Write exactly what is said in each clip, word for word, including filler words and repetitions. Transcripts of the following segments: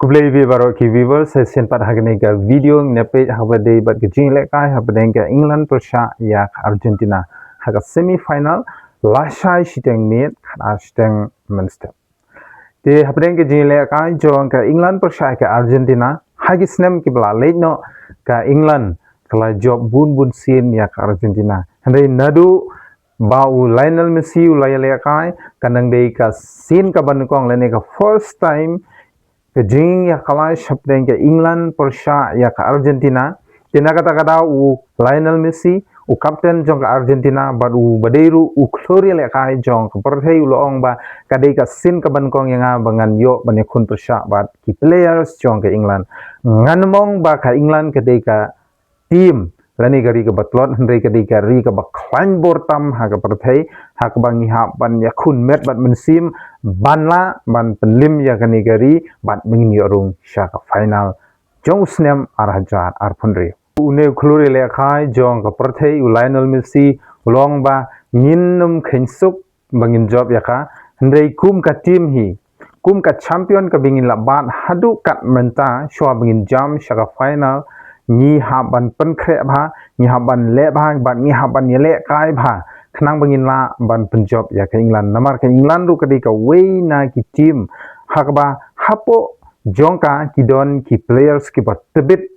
Khublei ïa phi baroh ki viewers, sa shisien pat ha kane ka video ngin ïa peit ha kaba dei bad ka jingïalehkai hapdeng ka England pyrshah ïa ka Argentina ha ka semi final, lashai shiteng miet, khatar shiteng mynstep. Te hapdeng ka jingïalehkai jong ka England pyrshah ïa ka Argentina, ha ki snem kiba la leit noh ka England ka la jop bun bun sien ïa ka Argentina. Hynrei naduh ba u Lionel Messi u la ïalehkai, kan dang dei ka sien kaba nyngkong lane ka first time ka jingïakylla hapdeng ka England pyrshah ïa ka Argentina. Te na kata ka daw u Lionel Messi, u kapten jong ka Argentina bad uba dei ruh u khlur ïalehkai jong ka pyrthei u la ong ba ka dei ka sien kaba nyngkong ïa nga ba ngan ïoh ban ïakhun pyrshah bad ki players jong ka England. Ngan ong ba ka England ka dei ka team lane ka ri kaba tlot, hynrei ka dei ka ri kaba khlaiñ bor tam ha ka pyrthei, ha kaba ngi hap ban ïakhun met bad mynsiem ban lah ban pynlip ïa kane ka ri bad ban ïoh rung sha ka final jong u snem ar hajar arphew hynriew. Une u khlur ïalehkai jong ka pyrthei u Lionel Messi u la ong ba ngin ym kheiñ suk ba ngin jop ïa ka, hynrei kum ka team hi, kum ka champion kaba ngin la bat haduh katne mynta shuwa ba ngin jam sha ka final, ngi hap ban pynkhreh bha, ngi hap ban leh bha bad ngi hap ban ïalehkai bha khnang ba ngin lah ban pynjop ïa ka England. Namar ka England ruh ka dei kawei na ki team ha kaba hapoh jong ka ki don ki players kiba tbit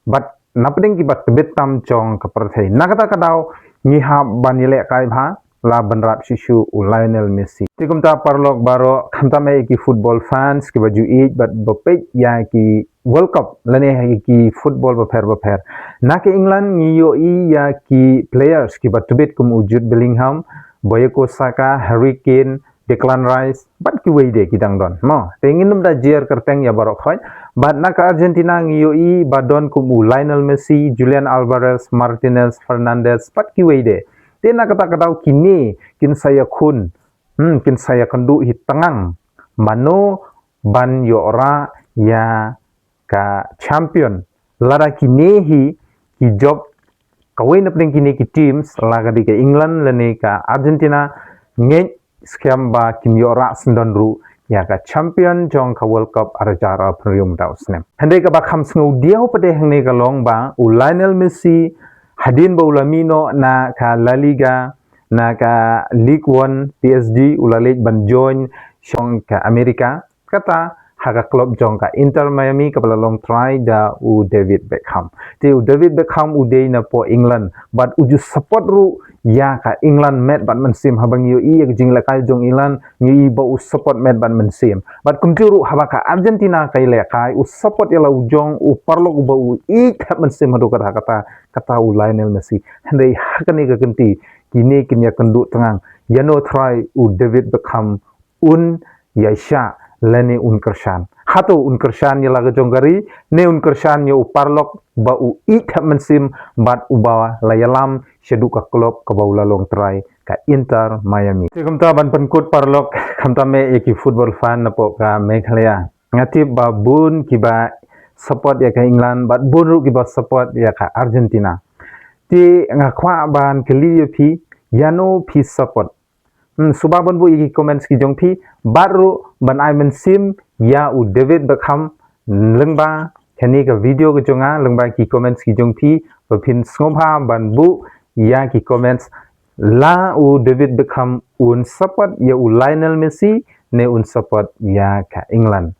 bad napdeng kiba tbit tam jong ka pyrthei. Na kata ka daw ngi hap ban ïalehkai bha, la bynrap shisha u Lionel Messi. Te kumta paralok baroh, khamtam eh ïa ki football fans kiba ju ïeit bad ba peit ïa ki World Cup lane ïa ki football bapher bapher. Na ka England ngi ïohi ïa ki players kiba tbit kum u Jude Bellingham, Bukayo Saka, Harry Kane, Declan Rice bad kiwei de ki dang don. Mo, te ngin ym da jer kyrteng ïa baroh khoit. Bad na ka Argentina ngi ïohi ba don kum u Lionel Messi, Julian Alvarez, Martinez, Fernandes bad kiwei de. Te na kata ka daw kine kin sa ïakhun, hmm, kin sa ïakynduh hi tngang mano ban ïoh rah ïa ka champion. Lada kine hi ki jop, kawei napdeng kine ki teams, la ka dei ka England lane ka Argentina, ngeit skhem ba kin ïoh rah syndon ruh ïa ka champion jong ka World Cup ar hajar arphew hynriew mynta u snem. Hynrei kaba kham sngewdiaw pat de hangne ka long ba u Lionel Messi, hadien ba u la mih noh na ka La Liga, na ka Ligue One, P S G, u la leit ban join shong ka America, kata ha ka club jong ka Inter Miami kaba la long trai da u David Beckham. Te u David Beckham u dei na poh England bad u ju support ruh ïa ka England met bad mynsiem. Haba ngi ïohi ïa ka jingïalehkai jong England ngi ïohi ba u support met bad mynsiem. Bad kumjuh ruh haba ka Argentina ka ïalehkai u support ïa la u jong u paralok uba u ïeit thep mynsiem haduh katta katta, kata u Lionel Messi. Hynrei ha kane ka kynti kine kin ïakynduh tngang ïano trai u David Beckham un ïaishah lane un kyrshan. Hato un kyrshan ïa la ka jong ka ri ne un kyrshan ïa u paralok ba u ïeit thep mynsiem bad uba la ïalam shaduh ka club kaba u la long trai, ka Inter Miami. Te kumta ban pynkut paralok, khamtam eh ïa ki football fan na poh ka Meghalaya. Nga tip ba bun kiba support ïa ka England bad bun ruh kiba support ïa ka Argentina. Te nga kwah ban kylli ïa phi, ïano phi support? Hmm, suba ban buh ïa ki comments ki jong phi bad ruh ban ai mynsiem ïa u David Beckham lyngba kane ka video ka jong nga, lyngba ki comments ki jong phi, ba phin sngewbha ban buh ïa ki comments, la u David Beckham un support ïa u Lionel Messi ne un support ïa ka England.